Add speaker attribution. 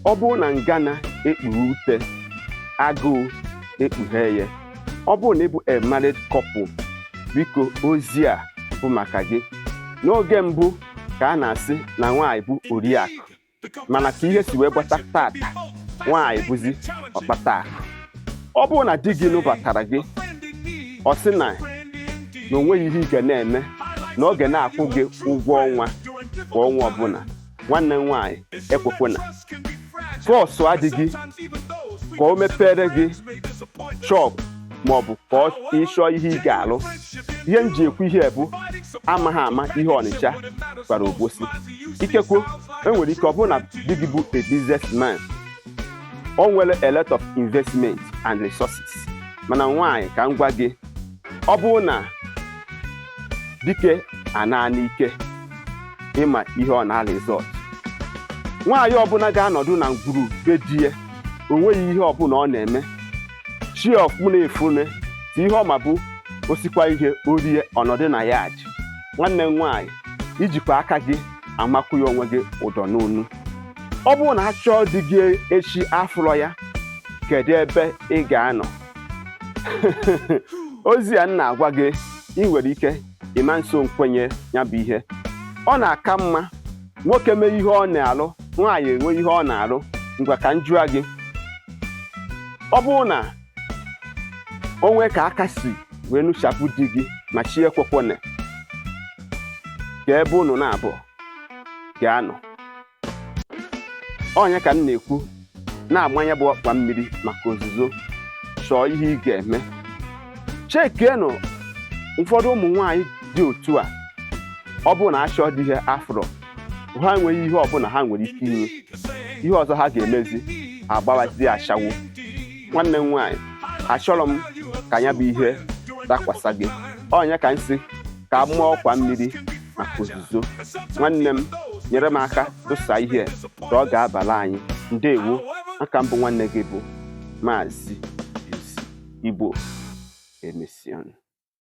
Speaker 1: Ọ bụrụ na ngana ekpughe ute, agụụ ekpughe ya. Ọ bụrụ na ị bụ a married couple, biko, ozi a bụ maka gị. N'oge mbụ ka a na-asị na nwaanyị bụ oriakụ, mana ka ihe si wee gbata tata, nwaanyị bụzi ọkpata akụ. Ọ bụrụ na di gị nụbatara gị, ọ sị na o nweghị ihe ị ga na-eme, na ọ ga na-akwụ gị ụgwọ ọnwa kwa ọnwa ọbụla, nwanne m nwaanyị, ekwekwana force adịghị ka o mepere gị shop maọbụ ka ọ ịchọọ ihe ị ga-alụ. Ihe m ji ekwu ihe bụ, amaghị ama ihe Ọnịcha gwara Obosi. Ikekwe enwere ike ọ bụrụ na di gị bụ a businessman, o nwere a lot of investment and resources. Mana nwaanyị, ka m gwa gị, ọ bụrụ na dike ana n'ike ịma ihe ọ na-result, nwaanyị ọbụla ga-anọdụ na ngwuru be di ya, o nweghị ihe ọbụla ọ na-eme, chi ọfụ na-efune ti ihe ọma bụ osikwa ihe orie ọnọdụ na ya ji. Nwanne m nwaanyị, ijikwa aka gị amakwu ya onwe gị ụdọ n'onu. Ọ bụrụ na a chọọ di gị echi afụrọ ya, kedu ebe ị ga-anọ? Ozi a m na-agwa gị, ị nwere ike ịma nso nkwenye ya bụ ihe. Ọ na-aka mma nwoke mee ihe ọ na-alụ, nwaanyị enwe ihe ọ na-alụ. Ngwa, ka m jụọ gị, ọ bụrụ na o nwee ka aka si wee nụchapụ di gị ma chi ekwekwana ka ebe unu na-abụ ga-anọ, ọnya ka m na-ekwu na-agbanye bụ ọkpa mmiri maka ozuzo. Chọọ ihe ị ga-eme. Chekienụ ụfọdụ ụmụ nwaanyị dị otu a, ọ bụrụ na achọ dị ihe afro, ha enweghị ihe ọbụla ha nwere ike inye. Ihe ọzọ ha ga-emezi, agbawazi ashawo. Nwanne m nwaanyị, achọrọ m ka ya bụ ihe dakwasa gị. Ọnya ka m si ka m mụọ ọkwa mmiri maka ozuzo. Nwanne m, nyere m aka tụsa ihe ka ọ ga-abala anyị. Ndewo. Aka mbụ, nwanne gị bụ Maazị UC Igbo. Emesianụ.